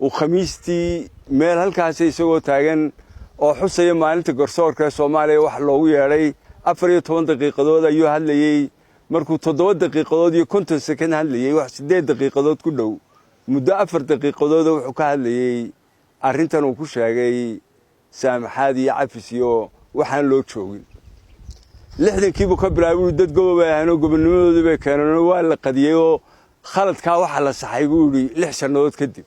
Uu Khamiistii meel halkaasi isagoo taagan oo xusaya maalinta garsoorka ee Soomaaliya wax loogu yeedhay, 14 daqiiqadood ayuu hadlayey. Markuu 7 daqiiqadood iyo 50 second hadlayey, wax 8 daqiiqadood ku dhow, muddo 4 daqiiqadooda wuxuu ka hadlayey arrintan uu ku sheegay saamaxaad iyo cafis iyo waxaan loo joogin. 60-kiibuu ka bilaabay. Dad gobob ay ahaanoo gobonnimadoodii bay keeneen, waa la qadiyey oo khaladkaa waxaa la saxay, buu yidhi, 6 sannadood kadib.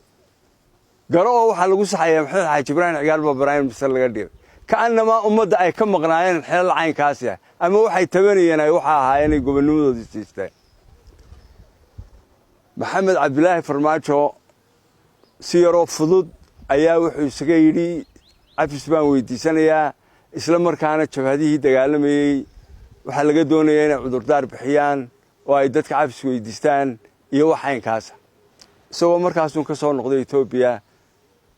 Garo oo waxaa lagu saxayaa Maxamed Xaaji Ibraahim Cigaal baa prime minister laga dhigay, ka'annamaa ummadda ay ka maqnaayeen xilal caynkaasi ah ama waxay tabanayeen ay waxa ahaayeen ay gobonnimadoodii siisteen. Maxamed Cabdilaahi Farmaajo si yaroo fudud ayaa wuxuu isaga yidhi cafis baan weydiisanayaa, isla markaana jabhadihii dagaalamayey waxaa laga doonayaa inay cudurdaar bixiyaan oo ay dadka cafis weydiistaan iyo wax caynkaasa, isagoo markaasuun ka soo noqday Etoobiya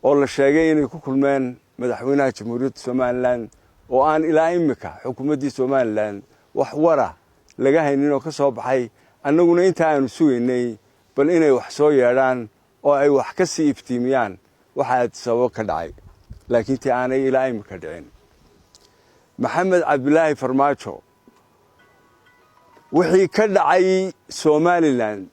oo la sheegay inay ku kulmeen madaxweynaha Jamhuuriyadda Somaliland, oo aan ilaa imika xukuumaddii Somaliland wax wara laga haynin oo ka soo baxay. Annaguna inta aanu sugaynay bal inay wax soo yeedhaan oo ay wax ka sii iftiimiyaan waxa Addis Ababa ka dhacay, laakiin tii aanay ilaa imika dhicin. Maxamed Cabdilaahi Farmaajo wixii ka dhacay Somaliland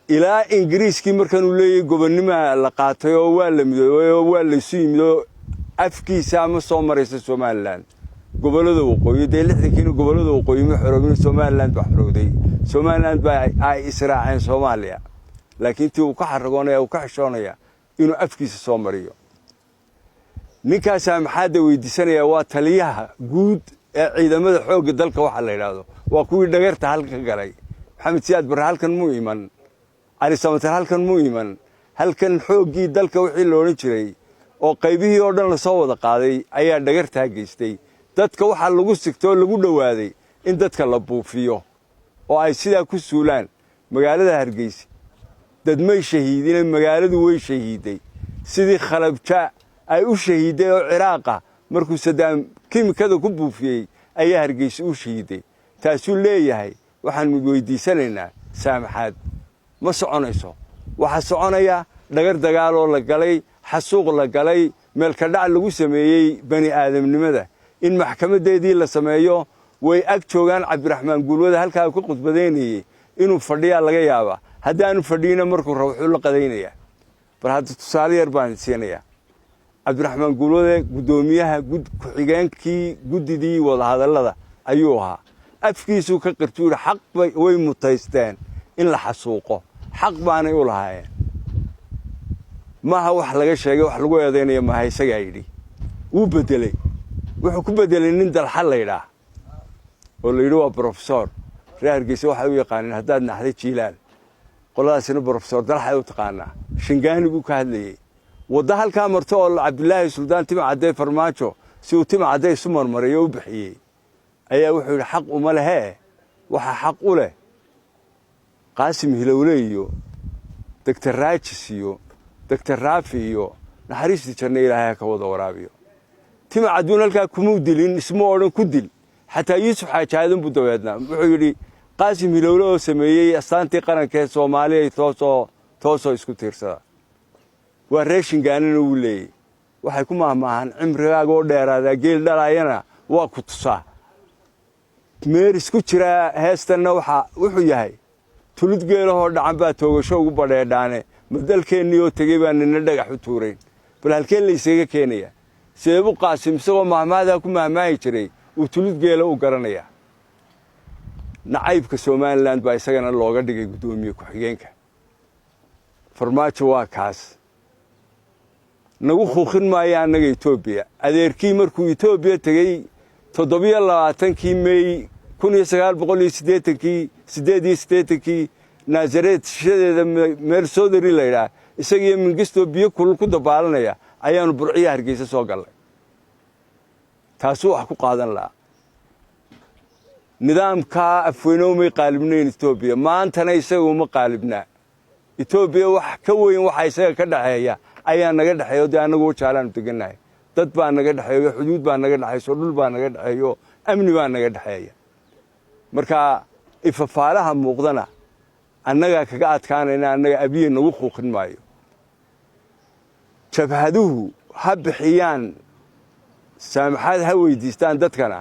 ilaa Ingiriiskii markanuu leeyahy gobonnimaa la qaatay oo waa la midoobay oo waa laysu yimid oo afkiisa ma soo maraysa Somaliland gobollada waqooyi. Dee 60-kiina gobollada waqooyi ma xoroobin, Somaliland baa xorowday. Somaliland baa ay israaceen Soomaaliya, laakiin tii uu ka xaragoonaya, uu ka xishoonaya inuu afkiisa soo mariyo. Ninkaasaa maxaadda weydiisanaya? Waa taliyaha guud ee ciidamada xoogga dalka waxaa la yidhaahdo. Waa kuwii dhagarta halkan ka galay. Maxamed Siyaad Barre halkan muu iman, Cali Samatar halkan muu iman. Halkan xooggii dalka wixii la odhan jiray oo qaybihii oo dhan lasoo wada qaaday ayaa dhagartaa geystay. Dadka waxaa lagu sigto oo lagu dhowaaday in dadka la buufiyo oo ay sidaa ku suulaan. Magaalada Hargeysa dad may shahiidine, magaaladu way shahiiday, sidii Khalabja ay u shahiiday oo Ciraaqa markuu Sadaam kimikada ku buufiyey ayaa Hargeysa u shahiiday. Taasuu leeyahay waxaanu weydiisanaynaa saamaxaad. Ma soconayso. Waxaa soconaya dhagar dagaaloo la galay, xasuuq la galay, meelkadhac lagu sameeyey bani aadamnimada, in maxkamaddeedii la sameeyo. Way ag joogaan Cabdiraxmaan Guulwada halkaa ka khudbadaynayey, inuu fadhiyaa laga yaabaa. Haddaanu fadhiyina, markuu rabo wuxuu la qadaynayaa. Bal hadda tusaale yar baan siinayaa. Cabdiraxmaan Guulwade guddoomiyaha ku-xigeenkii guddidii wadahadallada ayuu ahaa. Afkiisuu ka qirtuu yidhi xaq bay way mutaysteen in la xasuuqo, xaq baanay u lahaayeen. Maaha wax laga sheegay, wax lagu eedaynaya maaha, isagaa yidhi. Wuu beddeley. Wuxuu ku beddelay nin Dalxa laydhaah oo la yidhi waa brofesor. Reer Hargeysa waxay u yaqaaneen haddaad naxday jiilaal, qoladaasina brofesor Dalxay u taqaanaa. Shingaani buu ka hadlayey. Waddo halkaa marto oo Cabdilaahi Suldaan Tima Caddee Farmaajo si uu Tima Caddee isu marmariyo u bixiyey ayaa wuxuu yidhi xaq uma lehee, waxaa xaq u leh Qaasim Hilowle iyo Doctor Raajis iyo Doctor Raafi iyo naxariistii janno Ilaahay ha ka wada waraabiyo. Tima Cadduun halkaa kumuu dilin, isma odhan ku dil. Xataa Yuusuf Xaaji Aadan buu dabeednaa wuxuu yidhi Qaasim Hilowle oo sameeyey astaantii qaranka ee Soomaaliya toosoo toosoo isku tiirsada waa reer Shingaanina wuu leeyey. Waxay ku mahmaahaan cimrigaaga oo dheeraadaa geel dhalaayana waa ku tusaa. Meeris ku jiraa heestanna waxa wuxuu yahay tulid geelahoo dhacan baa toogasho ugu badheedhaane, ma dalkeennii oo tegey baa nina dhagax u tuurayn. Bal halkee la isaga keenaya? Seebu Qaasim isagoo mahmaadaa ku mahmaahi jiray uu tulid geela u garanayaa? Nacaybka Somaliland baa isagana looga dhigay guddoomiye ku-xigeenka. Farmaajo waa kaas. Nagu khuuqin maayo annaga Etoobiya. Adeerkii markuu Etoobiya tegey 27-kii Mey 1980-kii, 88-kii, Naasareed shishadeeda meel Soodari la yidhaah, isagiiyo Mingistoo biyo kulul ku dabaalanaya ayaanu Burciya Hargeysa soo gallay. Taasuu wax ku qaadan lahaa. Nidaamkaa Afweyne umay qaalibnayn Etoobiya, maantana isaga uma qaalibnaa. Etoobiya wax ka weyn waxa isaga ka dhexeeya ayaa naga dhexeeyo. Dee annagu Wajaalaanu degannahay, dad baa naga dhexeeyo, xuduud baa naga dhexayso, dhul baa naga dhexeeyo, amni baa naga dhexeeya. Marka ifafaalaha muuqdana annagaa kaga adkaanayna, annaga Abiye nagu khuuqin maayo. Jabhaduhu ha bixiyaan saamaxaad, ha weydiistaan dadkana.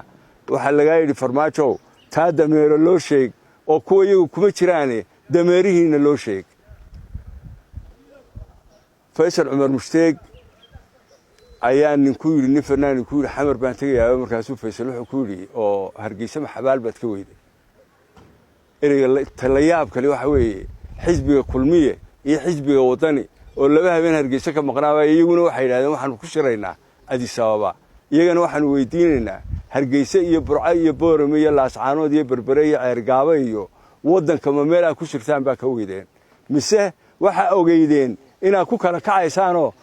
Waxaa lagaa yidhi, Farmaajow, taa dameero loo sheeg oo kuwa iyagu kuma jiraane dameerihiinna loo sheeg. Faysal Cumar Mushtaaq ayaa nin ku yidhi, nin fanaani ku yidhi, "Xamar baan tegayaaba." Markaasuu Faysal wuxuu ku yidhi, "Oo Hargeysa ma xabaal baad ka weyday?" Ereyga talayaab kale waxa weeye, xisbiga Kulmiye iyo xisbiga Waddani oo laba habeen Hargeysa ka maqnaaba, iyaguna waxay yidhahdeen, "Waxaanu ku shiraynaa Addis Ababa." Iyagana waxaanu weydiinaynaa, Hargeyse iyo Burco iyo Boorame iyo Laascaanood iyo Berbere iyo Ceergaabo iyo waddanka ma meel aad ku shirtaan baa ka weydeen, mise waxaa ogeydeen inaad ku kala kacaysaanoo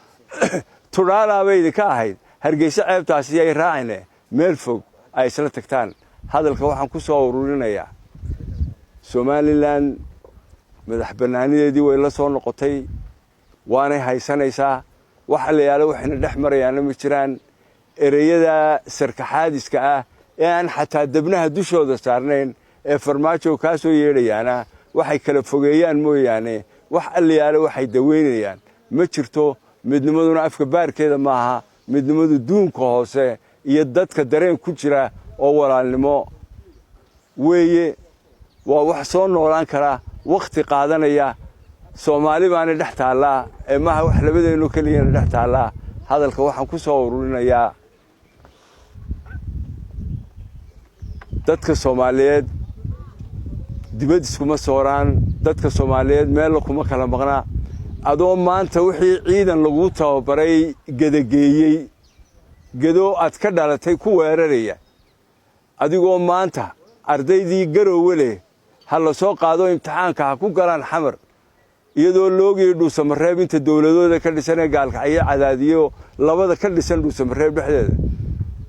tudhaalaabay idinka ahayd Hargeyse ceebtaasi ay raacine meel fog ay isla tagtaan? Hadalka waxaan ku soo ururinayaa, Somaliland madax bannaanideedii way la soo noqotay, waanay haysanaysaa. Waxa la yaalo waxayna dhex marayaana ma jiraan. Ereyada sarkaxaadiska ah ee aan xataa debnaha dushooda saarnayn ee Farmaajo kaa soo yeedhayaana waxay kala fogeeyaan mooyaane, wax allayaalo waxay daweynayaan ma jirto. Midnimaduna afka baarkeeda maaha. Midnimadu duunka hoose iyo dadka dareen ku jira oo walaalnimo weeye. Waa wax soo noolaan kara, wakhti qaadanaya. Soomaali baana dhex taallaa ee maha wax labadeennu keliyana dhex taallaa. Hadalka waxaan ku soo ururinayaa, dadka Soomaaliyeed dibad iskuma sooraan, dadka Soomaaliyeed meella kuma kala maqnaa. Adoo maanta wixii ciidan laguu tababaray gedageeyey, gedoo aad ka dhalatay ku weeraraya, adigoo maanta ardaydii Garoowe leh ha la soo qaado, imtixaanka ha ku galaan Xamar, iyadoo loogiyo Dhuusamareeb inta dowladooda ka dhisan ee Gaalkacyo, Cadaadiyo labada ka dhisan Dhuusamareeb dhexdeeda,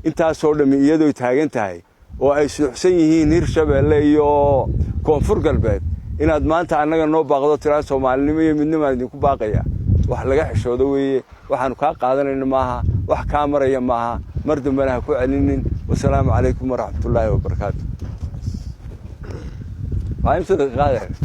intaasoo dhammi iyadooy taagan tahay oo ay suuxsan yihiin Hirshabeelle iyo Koonfur Galbeed, inaad maanta annaga noo baaqdo, tiraa Soomaalinimo iyo midnimaan idinku baaqaya, wax laga xishoodo weeye. Waxaanu kaa qaadanayno maaha, wax kaa maraya maaha. Mar dambena ha ku celinin. Wasalaamu calaykum waraxmatullaahi wabarakaatu.